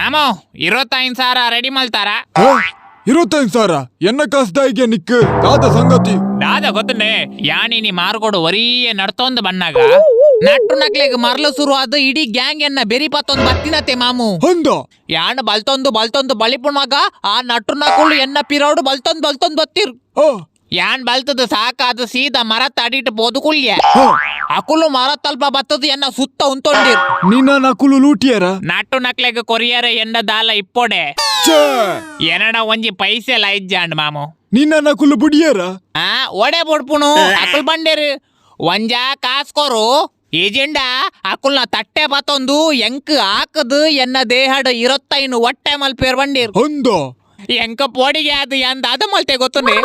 ಮಾಮು, 25,000 ready ಮಲ್ತಾರ? 25,000 ಎನ್ನ ಕಾಸ್ದಾಯಿಗೆ ನಿಕ್ ದಾದ ಸಂಗತಿ? ದಾದ ಗೊತ್ತನೆ, ಯಾನಿನಿ ಮಾರ್ಗೋಡು ಒರಿಯೇ ನಡ್ತೊಂದು ಬನ್ನಾಗ ನಟ್ಟು ನಕ್ಲೆಗ್ ಮರ್ಲು ಸುರು ಅದು ಇಡೀ ಗ್ಯಾಂಗ್ ಎನ್ನ ಬೆರಿ ಪತ್ತೊಂದು ಬತ್ತಿನತೆ ಮಾಮು. ಹಂದ? ಯಾನ್ ಬಲ್ತೊಂದು ಬಲ್ತೊಂದು ಬಳಿಪುಣಾಗ ಆ ನಟ್ಟು ನಕುಲು ಎನ್ನ ಪಿರೋಡು ಬಲ್ತೊಂದು ಬಲ್ತೊಂದು ಬತ್ತಿರ್. ಯಾನ್ ಬಲ್ತದ ಸಾಕಾದ ಸೀದಾ ಮರ ತಡಿಟ್ ಪೋದು ಕುಲ್ಯ. ಅಕುಲು ಮರ ತಲ್ಪ ಬತ್ತದ ಎನ್ನ ಸುತ್ತ ಉಂತೊಂಡಿರ್. ನಿನ್ನ ನಕುಲು ಲೂಟಿಯರ? ನಟ್ಟು ನಕ್ಲೆಗ್ ಕೊರಿಯರ ಎನ್ನ ದಾಲ ಇಪ್ಪೊಡೆ. ಛೇ! ಎನಡ ಒಂಜಿ ಪೈಸೆ ಲೈಜ್ಜಾಂಡ್ ಮಾಮು. ನಿನ್ನ ನಕುಲು ಬುಡಿಯರ? ಆ, ಒಡೆ ಬುಡ್ಪುಣು? ಅಕುಲ್ ಬಂಡೇರು ಒಂಜಾ ಕಾಸ್ಕೋರು, ಏಜೆಂಡ ಅಕುಲ್ನ ತಟ್ಟೆ ಬತ್ತೊಂದು ಎಂಕ್ ಹಾಕದು ಎನ್ನ ದೇಹಡ್ ಇರತ್ತೈನು ಒಟ್ಟೆ ಮಲ್ಪೇರ್ ಬಂಡೀರ್. ಹಂದ? ಎಂಕ ಪೋಡಿಗೆ ಅದು ಎಂದ ಅದು ಮಲ್ತೆ ಗೊತ್ತುಂಡೆ?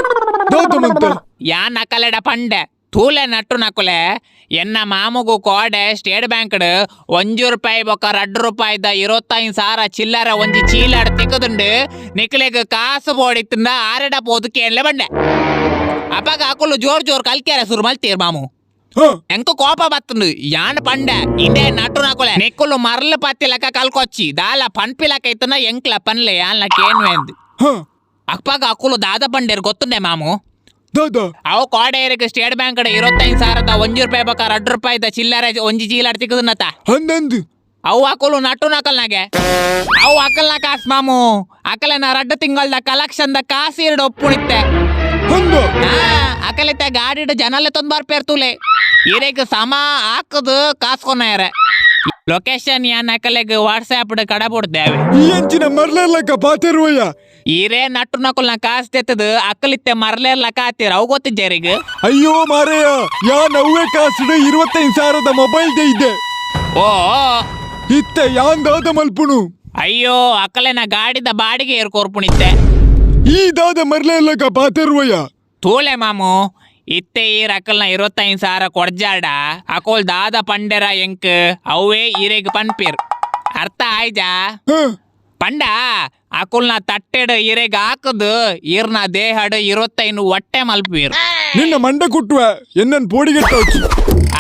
ದಾದ ಮಂತ? ಯಾ ನಕಲೆಡ ಪಂಡೆ, ತೂಲೆ ನಟ್ಟು ನಕುಲೆ, ಎನ್ನ ಮಾಮುಗು ಕೋಡೆ ಸ್ಟೇಟ್ ಬ್ಯಾಂಕ್ಡ್ 1 ರೂಪಾಯಿ ಬೊಕ್ಕ 2 ರೂಪಾಯಿದ 25,000 ಚಿಲ್ಲರ ಒಂಜಿ ಚೀಲಾಡ್ ತಿಕ್ಕದುಂಡು, ನಿಕ್ಲೆಗ್ ಕಾಸು ಬೋಡಿತ್ತಂದ ಆರೆಡ ಪೋದು ಕೇನ್ಲೆ ಬಂಡೆ. ಅಪಗ ಅಕುಲು ಜೋರ್ ಜೋರ್ ಕಲ್ಕ್ಯಾರ ಸುರು ಮಲ್ತೀರ್ ಮಾಮು. ಎಂಕ ಕೋಪ ಬತ್ತುಂಡು. ಯಾನ್ ಪಂಡೆ, ಇಂದೇ ನಟ್ಟು ನಕುಲೆ, ನಿಕ್ಕುಲು ಮರ್ಲು ಪತ್ತಿಲಕ ಕಲ್ಕೊಚ್ಚಿ ದಾಲ ಪನ್ಪಿಲಕ ಇತ್ತನ ಎಂಕ್ಲ ಪನ್ಲೆ, ಯಾನ್ಲ ಕೇನ್ವೆಂದು. ಅಪ್ಪಗ ಅಕುಲು ದಾದ ಪಂಡೇರ್ ಗೊತ್ತುಂಡೆ ಮಾಮು? ದಾದ? ಅವು ಕೋಡೆಯರಿಗೆ ಸ್ಟೇಟ್ ಬ್ಯಾಂಕ್ ಕಡೆ 25,000ದ 1 ರೂಪಾಯಿ ಬೊಕ್ಕ 2 ರೂಪಾಯಿದ ಚಿಲ್ಲರೆ ಒಂಜಿ ಚೀಲ ತಿಕ್ಕದನ್ನತ. ಹಂದಂದು? ಅವು ಅಕುಲು ನಟ್ಟು ನಕಲ್ನಾಗೆ ಅವು ಅಕಲ್ನ ಕಾಸ್ ಮಾಮು, ಅಕಲೆನ 2 ತಿಂಗಳದ ಕಲೆಕ್ಷನ್ the ಕಾಸು ಎರಡು ಒಪ್ಪುಣಿತ್ತೆ. ಹಂದ? ಅಕಲಿತ್ತೆ ಗಾಡಿಡ್ ಜನಲೆ ತಂದು ಬರ್ಪೇರ್ ತೂಲೆ, ಇರೆಗ್ ಸಮ ಹಾಕದು ಕಾಸ್ಕೊನಾಯರ. ಲೊಕೇಶನ್ ಯಾನ್ ಅಕಲೆಗ್ ವಾಟ್ಸ್ಆಪ್ ಕಡ ಬಿಡ್ದೇವೆ. ಈ ಅಂಚಿನ ಮರ್ಲೆಲ್ಲಕ ಪಾತೆರುವಯ್ಯ. ಈರೇ ನಟ್ಟು ನಕುಲ್ನ ಕಾಸು ತೆತ್ತದು ಅಕಲಿತ್ತೆ ಮರ್ಲೆರ್ಲಕ ಆತೀರ, ಅವು ಗೊತ್ತಿಜ್ಜೇರಿಗ್. ಅಯ್ಯೋ ಮಾರಯ್ಯ, ಯಾನ್ ಅವ್ವೆ ಕಾಸುಡು 25,000ದ ಮೊಬೈಲ್ ಇದೆ. ಓ. ಇತ್ತೆ ಯಾನ್ ದಾದ ಮಲ್ಪುಣು? ಅಯ್ಯೋ, ಅಕಲೆನ ಗಾಡಿದ ಬಾಡಿಗೆ ಏರ್ ಕೊರ್ಪುಣಿತ್ತೆ. ಈ ದಾದ ಮರ್ಲೆಲ್ಲಕ ಪಾತೆರುವಯ್ಯ? ತೂಲೆ ಮಾಮು, ಇತ್ತೆ ಈ ರಕಲ್ನ 25,000 ಕೊಡ್ಜಾಡ ಅಕೋಲ್ ದಾದ ಪಂಡೆರ ಎಂಕ್ ಅವೇ ಈರೆಗ್ ಪನ್ಪೀರ್, ಅರ್ಥ ಆಯ್ಜಾ? ಪಂಡ ಅಕುಲ್ನ ತಟ್ಟೆಡ್ ಇರೆಗ್ ಹಾಕದು ಈರ್ನ ದೇಹಡ್ 25 ಹೊಟ್ಟೆ ಮಲ್ಪೀರ್. ನಿನ್ನ ಮಂಡೆ ಕುಟ್ಟುವ, ಎನ್ನನ್ ಪೋಡಿಗೆಟ್ಟೋಚು.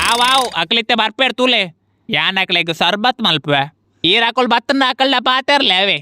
ಆವಾವ್, ಅಕ್ಲಿತ್ತೆ ಬರ್ಪೇರ್ ತೂಲೆ, ಯಾನ್ ಅಕ್ಲೆಗ್ ಸರ್ಬತ್ ಮಲ್ಪುವೆ. ಈ ರಕುಲ್ ಬತ್ತಂದ ಅಕಲ್ನ ಪಾತೆರ್ಲೆ ಅವೇ.